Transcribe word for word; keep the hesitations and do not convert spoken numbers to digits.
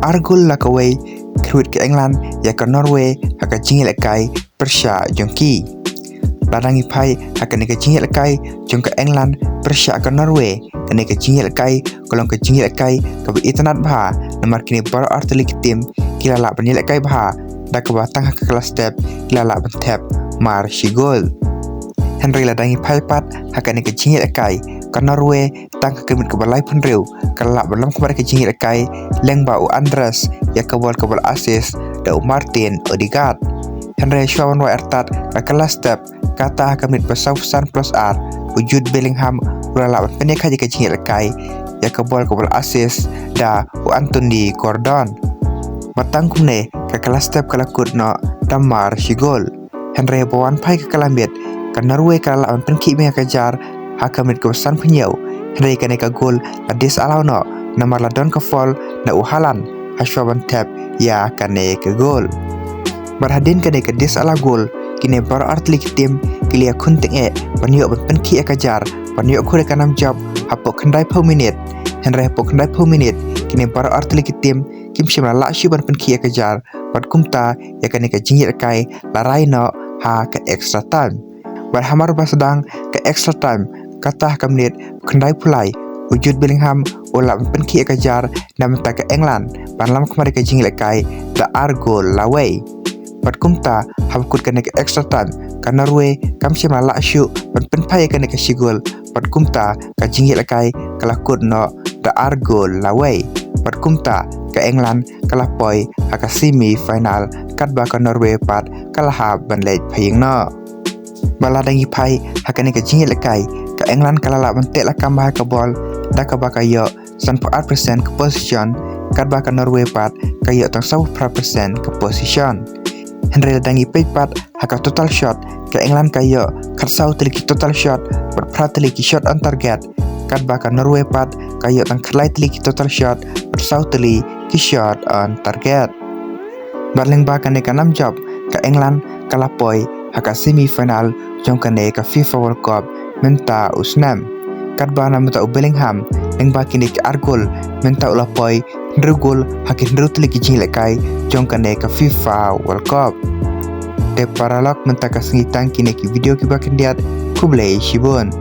ar gol la kawei, kyrwit ka England ïa ka Norway ha ka jingïalehkai pyrshah jong ki. Lada ngi phai ha kane ka jingïalehkai jong ka England pyrshah ka Norway, kane ka jingïalehkai ka long ka jingïalehkai kaba itynnad bha, namar kine baroh artylli ki tim ki la lah ban ïalehkai bha, da kaba tang ha ka kylla step ki la lah ban thep mar shi gol. Hynrei lada ngi phai pat ha kane ka jingïalehkai, ka Norway tang ha ka minit kaba laiphew hynriew ka la lah ban lam khmat ïa ka jingïalehkai lyngba u Andreas ïa ka bol kaba la assist da u Martin Odegaard. Hynrei shuwa ban wai artat ka kylla step, kata ha ka minit ba sawphew san plus ar, u Jude Bellingham u la lah ban pynïakha ïa ka jingïalehkai ïa ka bol kaba la assist da u Anthony Gordon. Bad tang kumne ka kylla step ka la kut noh da mar shi gol. Hynrei ba wan phai ka kylla miet, ka Norway ka la lah ban pynkhih biang ïa ka jar ha ka minit kaba sanphew hynñiew. Hynrei kane ka gol la disallow noh namar la don ka foul na u Haaland ha shuwa ban thep ïa kane ka gol. Bad hadien kane ka disallow gol, kine baroh artylli ki tim ki la ïakhun tyngeh ban ïoh ban pynkhih ïa ka jar, ban ïoh khun ïa ka nam jop hapoh khyndaiphew minit. Hynrei hapoh khyndaiphew minit kine baroh artylli ki tim kim shym la lah shuh ban pynkhih ïa ka jar, bad kumta ïa kane ka jingïalehkai la rai noh ha ka extra time. Bad hamar ba sdang ka extra time, kata ha ka minit khyndaiphew lai, u Jude Bellingham u la lah ban pynkhih ïa ka jar na bynta ka England ban lam khmat ïa ka jingïalehkai da ar gol la wei. Bad kumta haba kut kane ka extra time, ka Norway kam shym la lah shuh ban pynphai ïa kane ka shi gol, bad kumta ka jingïalehkai ka la kut noh da ar gol la wei. Bad kumta ka England ka la poi ha ka semi final, katba ka Norway pat ka la hap ban leit pyrshah noh. Bad lada ngi phai ha kane ka jingïalehkai, ka England ka la lah ban teh lakam bha ïa ka bol, da kaba ka ïoh sanphew ar percent ka possession, katba ka Norway pat ka ïoh tang sawphew phra percent ka possession. Hynrei lada ngi peit pat ha ka total shot, ka England ka ïoh khatsaw tylli ki total shot bad phra tylli ki shot on target, katba ka Norway pat ka ïoh tang khatlai tylli ki total shot bad saw tylli ki shot on target. Bad lyngba kane ka nam jop, ka England ka la poi ha ka semi final jong kane ka FIFA World Cup mynta u snem. Katba na bynta u Bellingham, lyngba kine ki ar gol, mynta u la poi hynriew gol ha ki hynriew tylli ki jingïalehkai jong kane ka FIFA World Cup. Te paralok, mynta ka sngi tang kine ki video kiba khyndiat. Khublei shibun.